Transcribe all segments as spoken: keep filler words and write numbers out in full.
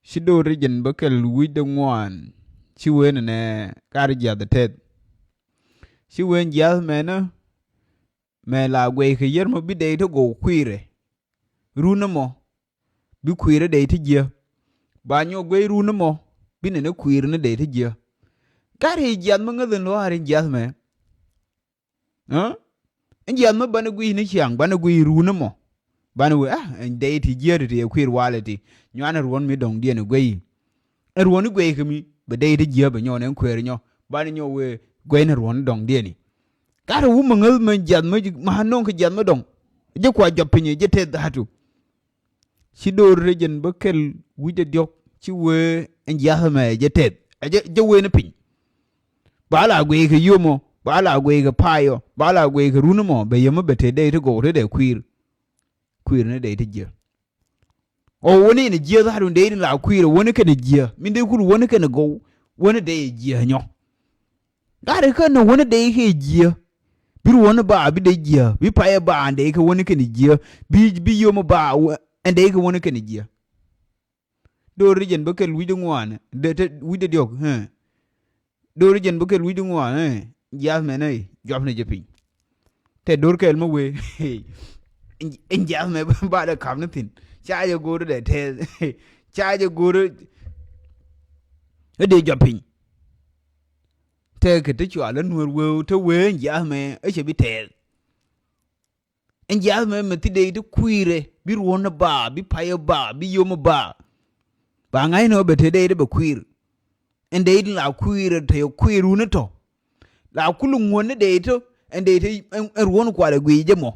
Ci do̱r ri jɛn bä kɛl wi̱cdɛ ŋuan. Ci wen nɛ kar jiath tɛth. Ci wen jiath mɛnä. Mɛ la guɛy kɛ yɛr mɔ bi dɛy ti gɔw kui̱rɛ. Run mɔ bi kui̱rɛ dɛy ti jiä. Ba nyɔ guɛy run mɔ bi nɛnɛ kui̱rɛ ni dɛy ti jiä. Kar i̱ jiath mɔ ŋäth in luaar in jiath mɛ. Ɛ? Ɛn jiath mi banɛ guiy ni ciaŋ, banɛ guiy run mɔ. Banɛ wee, ah, ɛn dɛy ti jiäri ti ɛ kui̱r walɛ ti. Nyuanɛ ruɔ̱n mi dɔ̱ŋ diɛn ɛ guiy. Ɛn ruɔ̱n i̱ guiy kɛ mi bɛ dɛy ti jiä bɛ nyɔn ɛn kueer nyɔ. Banɛ nyɔ wee guiy ni ruɔ̱n dɔ̱ŋ diɛn i̱. Gat ɛ wumɛ ŋäth mɛ jiath mɛ, ma no̱ŋ kɛ jiath mɛ dɔ̱ŋ. Jɛ kua jɔp piny jɛ tɛth dhatu. Ci do̱r rɛ jɛn bä kɛl wi̱cdɛ diɔ̱k ci wee ɛn jiath mɛ jɛ tɛth. Ɛ jɛ, jɛ wee ni piny. Ba la guiy kɛ yomɔ, ba la guiy kɛ payɔ, ba la guiy kɛ run mɔ, bɛ yɛmɛ bɛ te dee ti gɔw te dee kui̱r. Kui̱r ni dee ti jiɛ. Ɔ wäni ni jiɛ dhar wun dee ni la kui̱r, wäni kɛn jiɛ. Min dee kul wäni kɛn gɔw, wäni dee jiɛ nyɔ. Gari kɛn wäni dee kɛ jiɛ. Bi ruɔni ba, bi dee jiɛ, bi payɛ ba, ɛn dee kɛ wäni kɛn jiɛ. Bi, bi yomɔ ba, wä-, ɛn dee kɛ wäni kɛn jiɛ. Do̱r ri jɛn bä kɛl wi̱cdɛ ŋuan, dee te wi̱cdɛ diɔ̱k, hɛ. Do̱r ri jɛn bä kɛl wi̱cdɛ ŋuan, hɛ. Jiath mɛ nɛ, juapnɛ jɛ piny. Tɛ do̱r kɛl mä wee. Ɛn jiath mɛ ba dee kap ni thi̱n. Ca jɛ go̱r dee tɛth. Ca jɛ go̱r. Ɛ dee juap piny. Tɛ kɛ te cual ɛ nuɛr wee, te wee ɛn jiath mɛ, ɛ cɛ bi tɛth. Ɛn jiath mɛ mɛ thi dee ti kui̱rɛ, bi ruɔ̱n ba, bi payɛ ba, bi yom ba. Ba ŋa̱cnɛ ɣöö bɛ te dee ti bɛ kui̱r. Ɛn dee ti la kui̱rɛ te yɛ kui̱r wun tɔ. La kul ŋuɔ̱n ni dee ti, ɛn dee ti, ɛn, ɛn ruɔ̱n kualɛ guiy jɛ mɔ.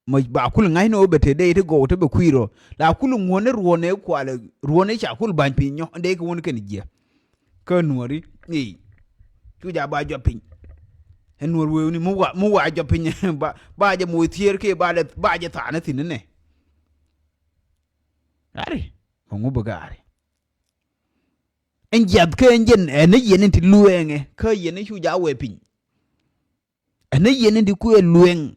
Mɔ ba kul ŋa̱cnɛ ɣöö bɛ te dee ti gɔw ti bɛ kui̱r ɔ. La kul ŋuɔ̱n ni ruɔ̱n ɛ kualɛ, ruɔ̱n ɛ ca kul ba̱ny piny nyɔ, ɛn dee kɛ wun kɛn jiɛ. Kä nuɔri, ii. Cu ja ba jɔp piny. Ɛ nuɔr wewni, mi wa, mi wa jɔp piny, ba, ba jɛ moc thier kɛ, ba jɛ, ba jɛ tha̱a̱n thi̱n nɛ. Gari, ma ŋu bi gari. Ɛn jiath kä ɛn jɛn, ɛn ni yɛn in ti luɛɛŋɛ, kä yɛn in cu ja wɛ piny. Ɛn ni yɛn in ti kuɛ luɛŋ.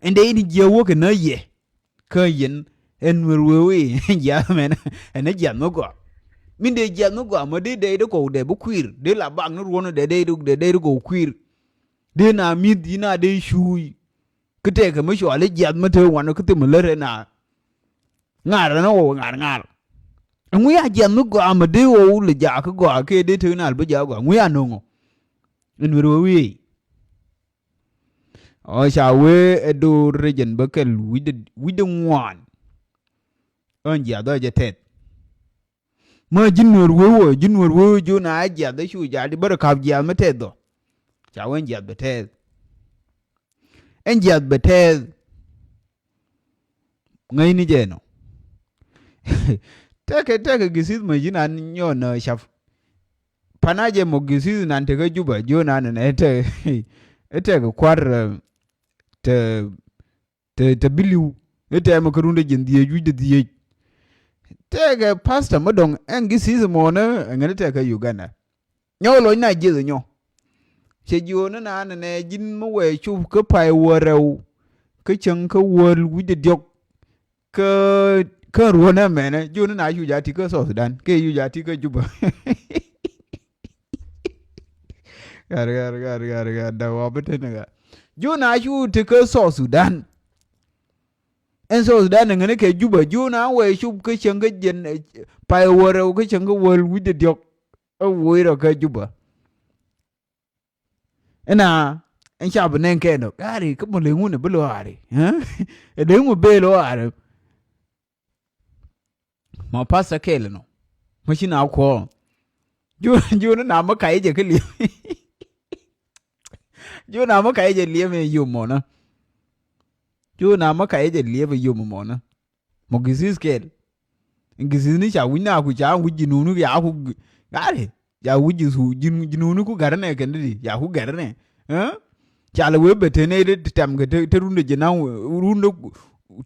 Ɛn dee in jiɛ wä kɛ nä yɛ. Kä yɛn ɛn nuɛr wee wee ɛn jiath mɛn ɛn jiath mi gɔaa. Min dee jiath mi gɔaa mɔ dee dee dee kɔw dee bi kui̱r. Dee la bak ni ruɔn dee dee dee dee kɔw kui̱r. Dee na mi̱th yi na dee cuuy. Kä tɛkɛ mi cual i̱ jiath mi te wan kä thim mi lät ɛn na. Ŋa̱r ɛn ɣɔw ŋa̱r ŋa̱r. Ɛŋu ya jiath mi gɔaa mɔ dee ɣɔw lɛ jaak kä gɔaa kɛ dee te na bi jaak gɔaa. Ɛŋu ya no̱ŋɔ. Ɛn nuɛr wee wee. Ɔ ca wee ɛ do̱r rɛ jɛn bä kɛl wi̱cdɛ, wi̱cdɛ ŋuan. Ɣän jiath ɔ jɛ tɛth. Mä ji̱n nuɔr wee wä, ji̱n nuɔr wee wä ji̱ wä na ɛ jiath ɛ cu ja̱a̱l ti bä rɛ ka̱p jiath mi tɛth ɔ. Ca wee ɛn jiath bɛ tɛth. Ɛn jiath bɛ tɛth. Ŋäcni jɛ nɔ. Tɛkɛ, tɛkɛ githith mɛ ji̱n an nyɔn nä cap. Pana jɛ mɔ githith nan tekä Juba ji̱ wä nan nɛ tɛ, tɛkɛ kua̱r, ɛ, tɛ, tɛ, tɛ biliw. Tɛ mɛ kä rundɛ ji̱n dhieec wi̱cdɛ dhieec. Tɛkɛ pastor mɛ dɔ̱ŋ ɛn githith mɔnä ɛŋɛn tɛkɛ Uganda. Nyɔk lɔc na jieth nyɔ. Cɛ jiöönä na nɛnɛ ji̱n mi wɛɛ cop kä pay wä rɛw. Kä cäŋ kä wäl wi̱cdɛ diɔ̱k. Kä, kä ruɔ̱n ɛmɛnɛ jiöönä na cu ja ti kä South Sudan kɛ cu ja ti kä Juba. Ɣar ɣar ɣar ɣar ɣar da wa bi teni ɣar. Jiöönä cu ti kä South Sudan. Ɛn South Sudan ni ŋäni kɛ Juba jiöönä wɛɛ cop kä cäŋ kä jɛn, eh, pay wä rɛw kä cäŋ kä wäl wi̱cdɛ diɔ̱k. Ɛ woc rɔ kä Juba. Ɛna ɛn ca bi nɛn kɛn ɔ gari kä mɔ lɛ ŋun ɛ bi lɔ gari. Ɛ dee ŋu bee lɔ gari. Ma pastor kɛl nɔ. Ma ci na kuɔ. Jiöönä, jiöönä na ma kay jɛ kä liep. Jiöönä ma kay jɛ liep ɛ yom mɔnä. Jiöönä ma kay jɛ liep ɛ yom mɔnä. Mɔ githith kɛl. Githith ni ca wi̱c na ku ca wi̱c ji̱ nuni ya ku gari. Ya wi̱c ji̱ su ji̱, ji̱ nuni ku gari nɛ kɛn di ya ku gari nɛ. Ɛ? Ca lɛ wee bɛ te nɛ di tɛm kɛ te, te rundɛ ji̱ na rundɛ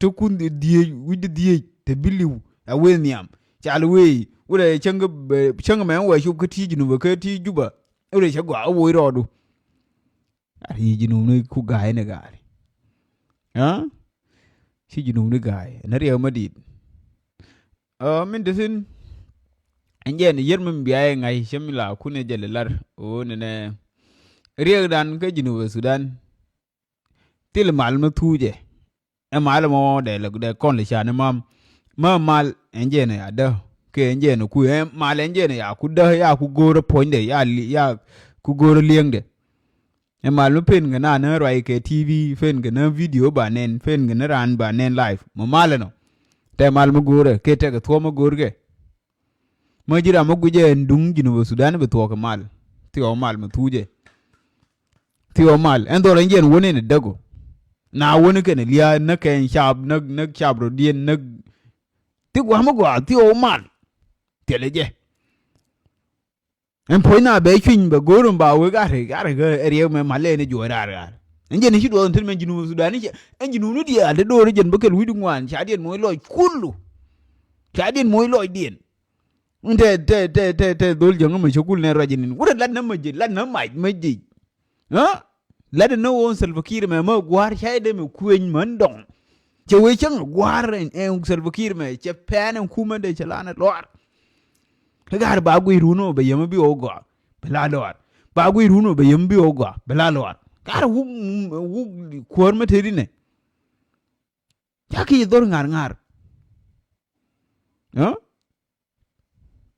te kun dhieec wi̱c di dhieec te bi liw. Ya wee nhiam. Ca lɛ wee wulɛ cäŋ kɛ bɛ, cäŋ kɛ mɛ wee cop kä ti ji̱ nubɛ kä ti Juba. Wulɛ cɛ gɔaa woc rɔɔdu. Gat yi ji̱ nuni ku ga̱a̱y ni ga̱a̱y. Aa? Ci ji̱ nuni ga̱a̱y ni riɛw ma di̱i̱t. Aa, min ti thi̱n. Ɛn jɛn yɛr mi bia yɛ ŋa̱c cä mi la kun ɛ jɛ lɛ lar ɣöö nɛnɛ riɛkdan kä Jinub Sudan. Thil mal mi thuucɛ ɛ mal mɔ dɛ lɛ dɛ kɔn lɛ can mam. Ma mal ɛn jɛn ya dä kɛ ɛn jɛn ku ɛ mal ɛn jɛn ya ku dä ya ku go̱o̱rä puɔ̱nydɛ ya li ya ku go̱o̱rä liɛŋdɛ. Ɛ mal mi pen kɛ na ni ruac kɛ T V, pen kɛ ni video ba nɛn, pen kɛ ni raan ba nɛn live. Mɔ mal ɛnɔ. Tɛ mal mi go̱o̱rɛ kɛ tɛkɛ thuɔ̱k mi go̱o̱rkɛ. Ma ji̱ ram mi guicɛ ɛn duŋ Jinub Sudan bi thuɔ̱k kɛ mal. Thiɔɔ mal mi thuucɛ. Thiɔɔ mal ɛn dhɔr ɛn jɛn wä nɛn ɛ däk ɔ. Na wä ni kɛn ɛ lia̱a̱ ni kɛn cap ni ni cap rɔ̱diɛn ni. Ti gua̱a̱ mi gɔaa thiɔɔ mal. Thilɛ jɛ. Ɛn puɔ̱ny na bɛ cuiny bɛ go̱o̱r in ba wek a rik a rik ɛ riɛk mɛ mal lɛ ni juɔc raar raar. Ɛn jɛn i̱ ci duɔth in thil mɛ Jinub Sudan i̱ cɛ ɛn Jinub ni diaal te do̱r i̱ jɛn bä kɛl wi̱cdu ŋuan ca diɛn moc lɔc kullu. Ca diɛn moc lɔcdiɛn. Tɛ tɛ tɛ tɛ tɛ dhol jäŋä mɛ cä kul nɛ ruac inin wurɛ lat nä mɛ ji̱ lat nä mac mɛ ji̱. Aa lat nä ɣöö Salva Kiir mɛ mɛ gua̱a̱r ca i̱ dee mɛ kueny mɛ ni dɔŋ. Cɛ wee cäŋ gua̱a̱r ɛn Salva Kiir mɛ cɛ pɛn ɛn kumä dee cɛ lan ɛ luaar. Kä ga̱r ba guiy run ɔ bɛ yäm bi ɔ gɔaa bɛ la lɔɔr. Ba guiy run ɔ bɛ yäm bi ɔ gɔaa bɛ la lɔɔr. Ga̱r wuk wuk kuäär mä tëëri nɛ. Ca ki dhor ŋa̱r ŋa̱r. Aa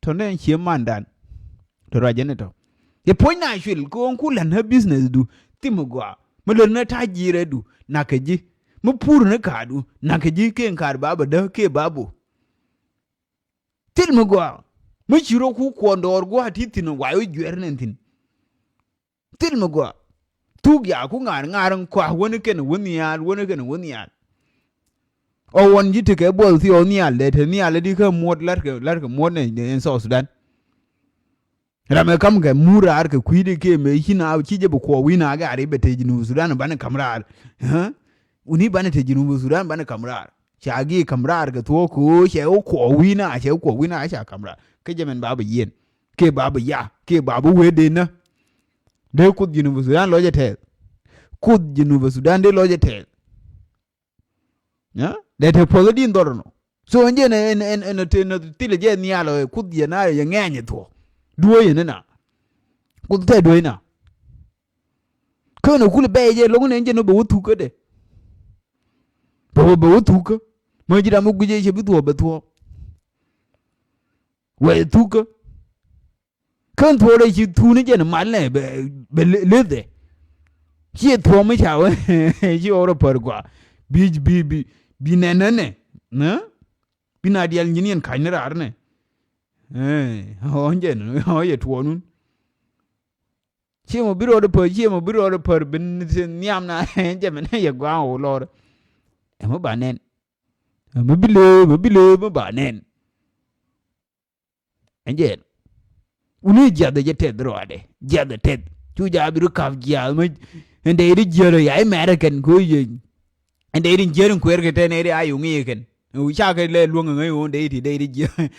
tɔ̱ nɛ cie mandan. Tɔ̱ ruac jɛ ni tɔ̱ yɛ puɔ̱ny na cuil kɛ ɣöö ku län ɣä business du thim gɔaa mi lön ni ta̱a̱ ji̱ rɛɛdu nakä ji̱ mi pur ni ka̱a̱du nakä ji̱ kɛ ŋa̱r ba bä dä kɛ ba bä. Thil mi gɔaa mi ci rɔ ku kuɔn dɔɔr gua̱a̱ ti thi̱n wa̱i̱ wä juɛr nɛn thi̱n. Thil mi gɔaa thuk ya ku ŋa̱a̱r ŋa̱a̱r in kɔa̱a̱k wäni kɛn wä nhial wäni kɛn wä nhial. Ɔ wɔn ji̱ tekɛ buɔth thiɔɔk nhial dee te nhial di kä muɔt la̱rkɛ la̱rkɛ muɔt nɛ in South Sudan. Ram ɛ kam kɛ mur raar kɛ kui̱dɛ kiɛ mëë ci na ci jɛ bi kuɔɔk wi̱i̱ na gɛ ari bɛ te Jinub Sudan banɛ kam raar. Ɛ wuni banɛ te Jinub Sudan banɛ kam raar. Ca gi̱i̱ kam raar kɛ thuɔɔk kɛ ɣöö cɛ wä kuɔɔk wi̱i̱ na cɛ wä kuɔɔk wi̱i̱ na ca kam raar kä jɛ mɛn ba bi yiɛn kiɛ ba bi ya kiɛ ba bi wee dee nä. Dee kuoth Jinub Sudan lɔcɛ tɛth. Kuoth Jinub Sudan dee lɔcɛ tɛth. Dee te puɔth din dhɔr nɔ. So ɛn jɛ ɛn ɛn ɛn ɛn thilɛ jɛ nhial ɔ kuth yɛ na yɛ ŋɛny ɛ thuɔ. Duɔ̱ɔ̱c yɛ ni na. Kuth tɛ duɔ̱ɔ̱c na. Kä nɛ kulɛ bɛy jɛ lo̱ŋ nɛ ɛn jɛ nɔ bɛ wä thuk kä dɛ. Bɛ wä bɛ wä thuk kä. Mä ji̱ ram mi guic jɛ cɛ bi thuɔ bɛ thuɔ. Wɛ thuk kä. Kän thuɔɔrɛ ci thuuni jɛn malnɛ bɛ bɛ lethɛ. Ciɛ thuɔɔm mi ca wä ci ɣɔr pär gua bi bi bi bi nɛnɛ nɛ. Bi na diɛl nyin yɛn ka̱ny ni raar nɛ. Ɣɔn jɛn ɣɔn yɛ tuɔɔnun. Ciɛ mɔ bi rɔɔd pär ciɛ mɔ bi rɔɔd pär bi nhiam na jɛ mɛ nɛ yɛ gua̱a̱ŋ ɣɔw lɔr. Ɛmɛ ba nɛn. Ɛmɛ bi lee mɛ bi lee mɛ ba nɛn. Ɛn jɛn wuni jiath jɛ tɛth rɔɔdɛ jiath tɛth cu jaa bi ru ka̱p jiath mi. Ɛn dee ri jiäl ya imɛrɛ kɛn ko yeny. Ɛn dee ri jiäl in kuɛɛr kɛ tɛn ɛ ri a yuŋ i̱ kɛn. Ca kɛ lɛ luäŋ ŋäc ɣöö dee ti dee ri jiäl.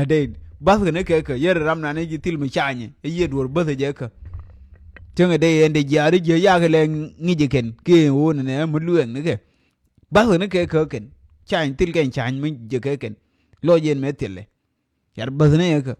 Dee bath kɛn kɛ kɛ yɛr ram nan i̱ ji̱ thil mi canyɛ ɛ yiëë duɔ̱r bäth jɛ kä. Cäŋɛ dee ɛn dee jiath ri jiäl ya kɛ lɛ ŋi̱c kɛn kiɛ ɣöö nɛ nɛ mi luɛɛŋ ni kɛ. Bath kɛn kɛ kɛ kɛn cany thil kɛn cany mi jɛ kɛ kɛn. Lɔc yɛn mɛ thilɛ. Yar bäth ni yɛ kä.